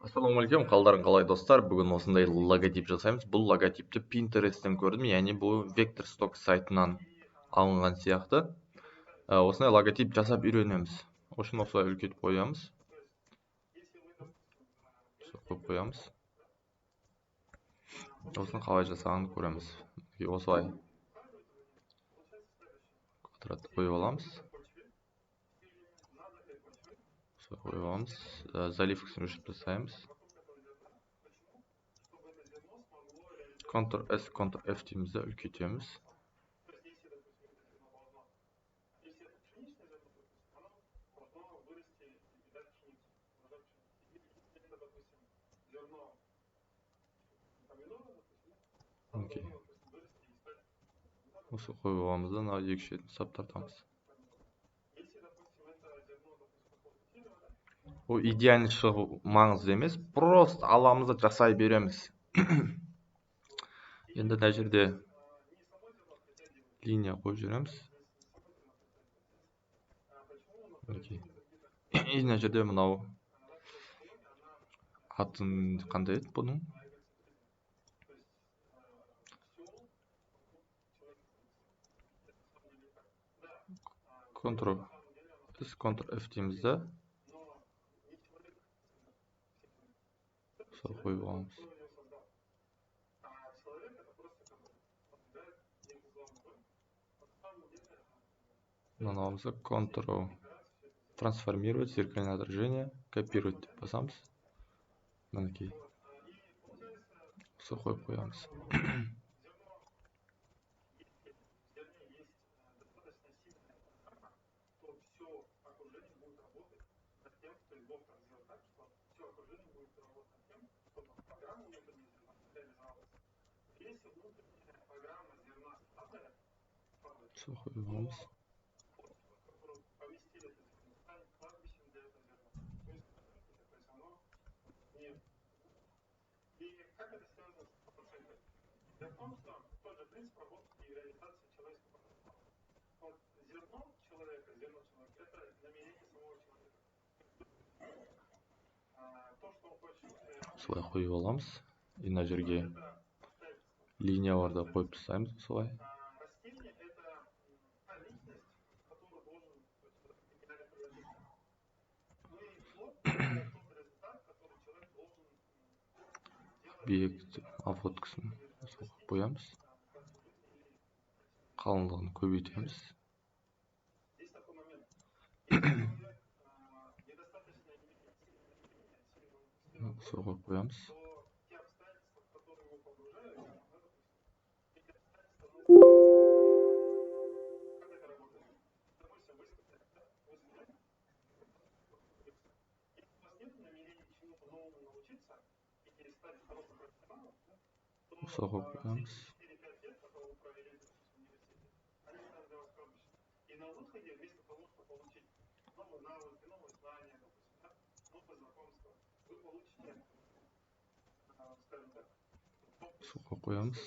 Ассалаумағалейкум, қалдарың қалай, достар? Бүгін осындай логотип жасаймыз. Бұл логотипті Pinterest'тен көрдім, яғни бұл Vector Stock сайтынан алынған сияқты. Осындай логотип жасап үйренеміз. Осыны осылай үлкейтіп қоямыз. Қойып қоямыз. Осыны қалай жасағанын көреміз. Осылай квадратты қойып аламыз. Қойып аламыз. Заливкасын өшіріп тастаймыз. Ctrl S, Ctrl F дейміз де үлкейтеміз. Окей. Осы қойып аламыз да, мына екі шетін сап тартамыз. Ол идеальный шығу маңызды емес, просто аламыз да жасай береміз. Енді мына жерде линия қойып жібереміз. Окей. И мына жерде мынау атын қандай еді бұның? Ctrl S, Ctrl F дейміз да. Қойып аламыз. Мынаны аламыз да, Ctrl трансформировать, зеркальное отражение, копировать деп басамыз. Мінекей. Осы қойып қоямыз. Қойып аламыз. Осылай қойып аламыз. И мына жерге линияларды қойып тастаймыз осылай. Объект обводкасын қоямыз. Қалыңдығын көбейтеміз. Осылай қойып қоямыз. Осылай қойып қоямыз. Осылай қойып қоямыз.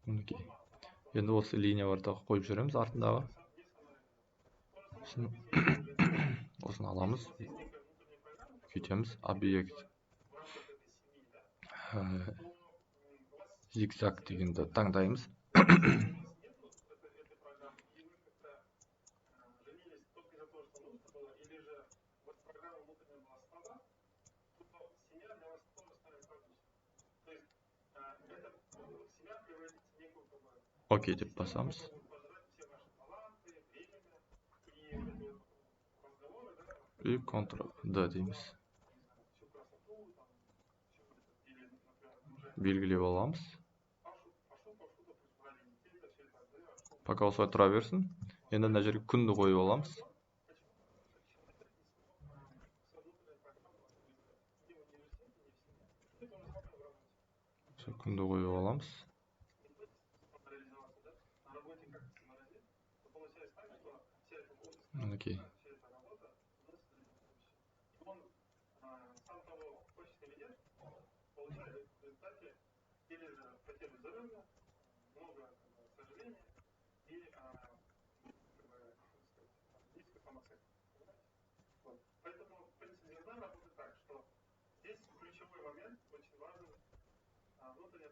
Мінекей. Енді осы линияларды қойып жүреміз артындағы. Осыны аламыз, үлкейтеміз. Объект зигзаг дегенді таңдаймыз. Окей деп басамыз. И Ctrl D дейміз. Белгілеп аламыз. Пока осылай тұра берсін. Енді мына жерге күнді қойып аламыз. Күнді қойып аламыз. Мінекей.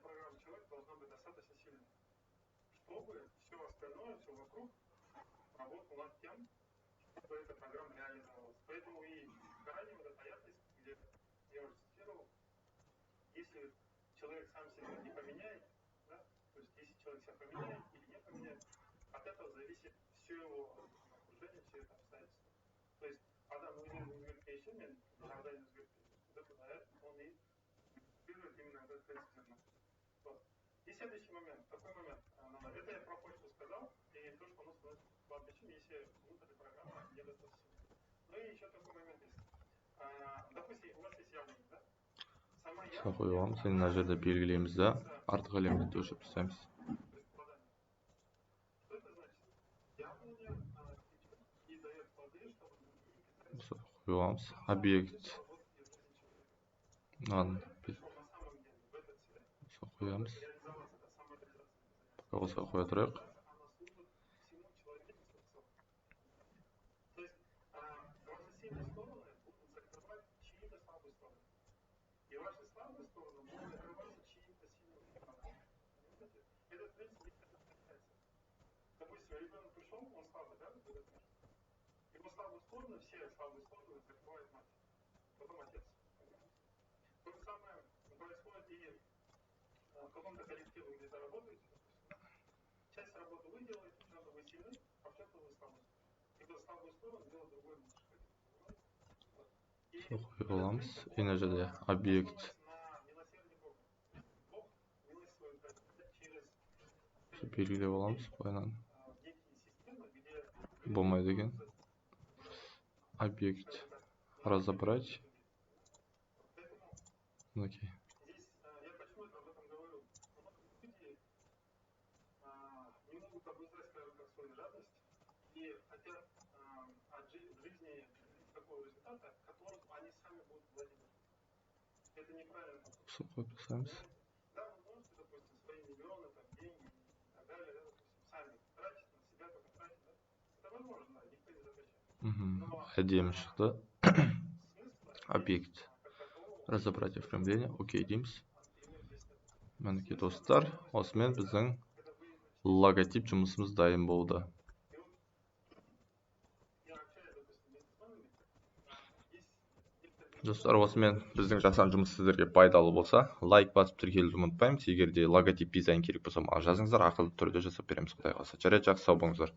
программа человека должна быть достаточно сильной, чтобы все остальное, все вокруг работало над тем, чтобы эта программа реализовалась. Поэтому и в Коране вот этот аят есть, где я уже цитировал, если человек сам себя не поменяет, да, то есть если человек себя поменяет или не поменяет, от этого зависит все его окружение, все это обстоятельства. То есть адам өзін өзгертпейінше, мен жағдайын өзгертпеймін. Вот этот аят, он и иллюстрирует именно вот этот принцип зерна. Вот. И следующий момент, такой момент. Это я про почву сказал, и то, что оно становится кладбищем, если внутренняя программа недостаточно сильная. Ну и еще такой момент есть. Допустим, у вас есть яблоня, да? Сама Осылай қойып аламыз. Енді мына жерде белгілейміз да, артық элементті өшіріп тастаймыз. То есть плодами. Что это значит? Яблоня цветет и дает плоды, чтобы другие питались. Осылай қойып аламыз. Объект Работать из жизни человека. мынаны Пришел на самом деле в этот свет. осылай қоямыз. Реализоваться, да, самореализация. Пока осылай қоя тұрайық. Она служит всему человечеству в целом. То есть ваши сильные стороны будут закрывать чьи-то слабые стороны. И ваши слабые стороны будут закрываться чьими-то сильными сторонами. Понимаете? Этот принцип здесь сохраняется. Допустим, ребенок пришел, он слабый, да, в этот мир. Его слабые стороны, все слабые стороны закрывает мать. Потом отец. То же самое происходит и в каком-то коллективе, где-то работаете, допустим, да? Часть работы вы делаете, в чем-то вы сильны, а в чем-то вы слабы. И вот слабую сторону делает другой лучше коллектив. Понимаете? Вот. И Осылай қойып аламыз. И мына жерде объект на милосердие Бога. Бог милость свою проявляет через белгілеп аламыз былайынан. Некие системы, где Болмайды екен. Объект разобрать. Поэтому Мінекей. Здесь я почему это об этом говорю? Многие люди не могут обуздать, скажем так, свою жадность и хотят в жизни такого результата, которым они сами будут владеть. Это неправильно подход. Осылай қойып тастаймыз. Да, вы можете, допустим, свои миллионы, там, деньги и так далее, да, допустим, сами тратить, на себя только тратить, да? Это возможно, да, никто не запрещает. Әдемі шықты. Смысла Объект как такового разобрать оформление, окей дейміз. Мінекей, достар, осымен біздің логотип жұмысымыз дайын болды. И вот я общаюсь, допустим, с бизнесменами, есть некоторые Достар, осымен біздің жасаған жұмыс сіздерге пайдалы болса, лайк басып, тіркелуді ұмытпаймыз. Егер де логотип дизайн керек болса, маған жазыңыздар, ақылы түрде жасап береміз, құдай қаласа. Жарайды, жақсы, сау болыңыздар.